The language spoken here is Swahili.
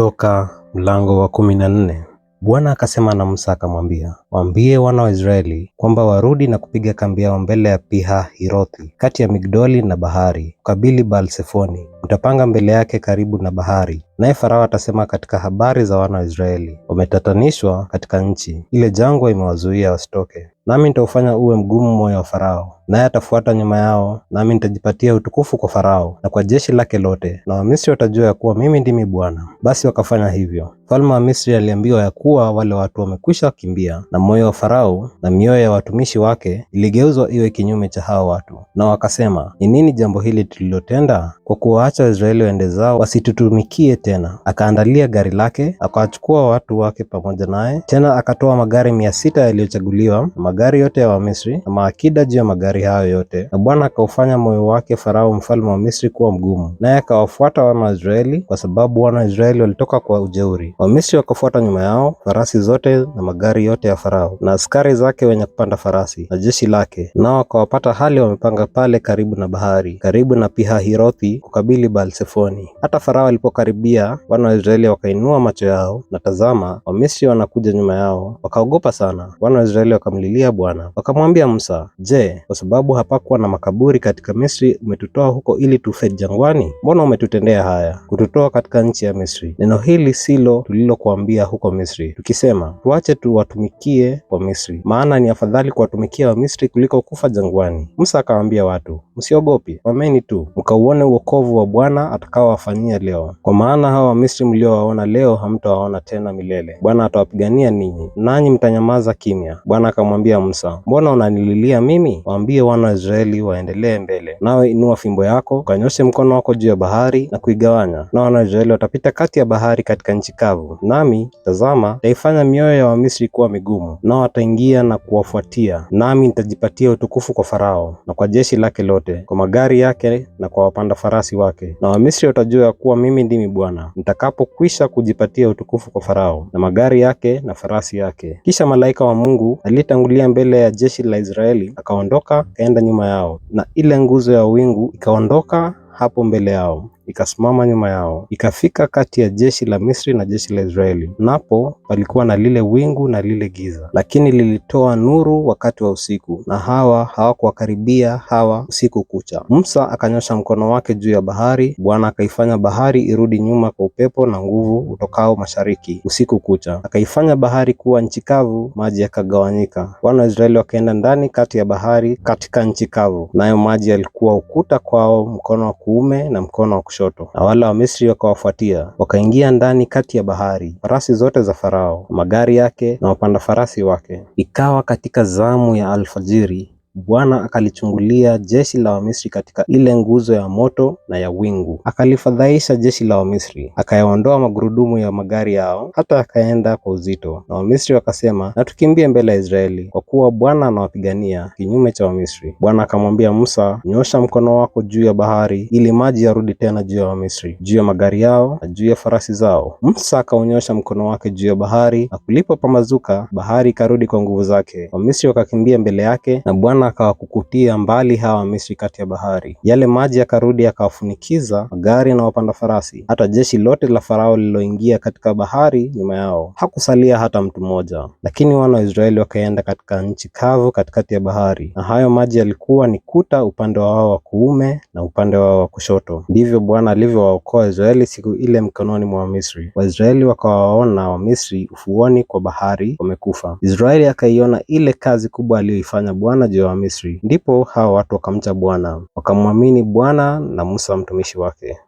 Kutoka mlango wa 14. Bwana akasema na Musa akamwambia, waambie wana wa Israeli kwamba warudi na kupiga kambi yao mbele ya Pihahirothi, kati ya Migdoli na bahari, kukabili Baal-Sefoni. Mtapanga mbele yake karibu na bahari. Naye Farao atasema katika habari za wana wa Israeli, wametatanishwa katika nchi ile, jangwa imewazuia wasitoke. Nami nitaufanya uwe mgumu moyo wa Farao, naye atafuata nyuma yao, nami nitajipatia utukufu kwa Farao na kwa jeshi lake lote, na Wamisri watajua ya kuwa mimi ndimi Bwana. Basi wakafanya hivyo. Mfalme wa Misri aliambiwa ya kuwa wale watu wamekwisha kimbia, na moyo wa Farao na mioyo ya watumishi wake iligeuzwa iwe kinyume cha hao watu. Na wakasema, ni nini jambo hili tulilotenda kwa kuwaacha Waisraeli waende zao wasitutumikie tena? Akaandalia gari lake, akawachukua watu wake pamoja naye, tena akatoa magari 600 yaliyochaguliwa na magari yote ya Wamisri na maakida juu ya magari hayo yote. Na Bwana akaufanya moyo wake Farao mfalme wa Misri kuwa mgumu, naye akawafuata wana wa Israeli, kwa sababu wana wa Israeli walitoka kwa ujeuri. Wamisri wakafuata nyuma yao, farasi zote na magari yote ya Farao na askari zake wenye kupanda farasi na jeshi lake, nao wakawapata hali wamepanga pale karibu na bahari, karibu na Pihahirothi, kukabili Baal-Sefoni. Hata Farao alipokaribia, wana wa Israeli wakainua macho yao, na tazama, Wamisri wanakuja nyuma yao, wakaogopa sana. Wana wa Israeli wakamlilia Bwana, wakamwambia Musa, je, kwa sababu hapakuwa na makaburi katika Misri umetutoa huko ili tufe jangwani? Mbona umetutendea haya, kututoa katika nchi ya Misri? Neno hili silo tulilokuambia huko Misri, tukisema, tuache tuwatumikie wa Misri, maana ni afadhali kuwatumikia Wamisri kuliko kufa jangwani. Musa akawaambia watu, msiogopi, wameni tu, mkauone uokovu wa Bwana atakaowafanyia leo, kwa maana hawa Wamisri mliowaona leo hamtawaona tena milele. Bwana atawapigania ninyi, nanyi mtanyamaza kimya. Bwana akamwambia Musa, mbona unanililia mimi? Waambie wana wa Israeli waendelee mbele. Nawe inua fimbo yako, ukanyoshe mkono wako juu ya bahari na kuigawanya, na wana wa Israeli watapita kati ya bahari katika nchi kavu. Nami tazama, nitaifanya mioyo ya Wamisri kuwa migumu, nao wataingia na kuwafuatia. Nami nitajipatia utukufu kwa Farao na kwa jeshi lake lote, kwa magari yake na kwa wapanda farasi wake, na Wamisri watajua ya kuwa mimi ndimi Bwana, nitakapokwisha kujipatia utukufu kwa Farao na magari yake na farasi yake. Kisha malaika wa Mungu aliyetangulia mbele ya jeshi la Israeli akaondoka akaenda nyuma yao, na ile nguzo ya wingu ikaondoka hapo mbele yao ikasimama nyuma yao, ikafika kati ya jeshi la Misri na jeshi la Israeli. Napo palikuwa na lile wingu na lile giza, lakini lilitoa nuru wakati wa usiku, na hawa hawakuwakaribia hawa usiku kucha. Musa akanyosha mkono wake juu ya bahari, Bwana akaifanya bahari irudi nyuma kwa upepo na nguvu utokao mashariki usiku kucha, akaifanya bahari kuwa nchi kavu, maji yakagawanyika. Wana wa Israeli wakaenda ndani kati ya bahari katika nchi kavu, nayo maji yalikuwa ukuta kwao mkono wa kuume na mkono wa kushoto. Na wale Wamisri wakawafuatia, wakaingia ndani kati ya bahari, farasi zote za Farao, magari yake na wapanda farasi wake. Ikawa katika zamu ya alfajiri, Bwana akalichungulia jeshi la Wamisri katika ile nguzo ya moto na ya wingu, akalifadhaisha jeshi la Wamisri, akayaondoa magurudumu ya magari yao, hata akaenda kwa uzito. Na Wamisri wakasema, na tukimbie mbele ya Israeli, kwa kuwa Bwana anawapigania kinyume cha Wamisri. Bwana akamwambia Musa, nyosha mkono wako juu ya bahari, ili maji yarudi tena juu ya Wamisri, juu ya magari yao na juu ya farasi zao. Musa akaunyosha mkono wake juu ya bahari, na kulipopambazuka, bahari ikarudi kwa nguvu zake. Wamisri wakakimbia mbele yake, na Bwana akawakukutia mbali hawa Wamisri kati ya bahari. Yale maji yakarudi yakawafunikiza magari na wapanda farasi, hata jeshi lote la Farao lililoingia katika bahari nyuma yao, hakusalia hata mtu mmoja. Lakini wana wa Israeli wakaenda katika nchi kavu katikati ya bahari, na hayo maji yalikuwa ni kuta upande wao wa kuume na upande wao wa kushoto. Ndivyo Bwana alivyowaokoa Israeli siku ile mkononi mwa Wamisri. Waisraeli wakawaona Wamisri ufuoni kwa bahari wamekufa. Israeli akaiona ile kazi kubwa aliyoifanya Bwana juu ya Wamisri. Ndipo hao watu wakamcha Bwana, wakamwamini Bwana na Musa mtumishi wake.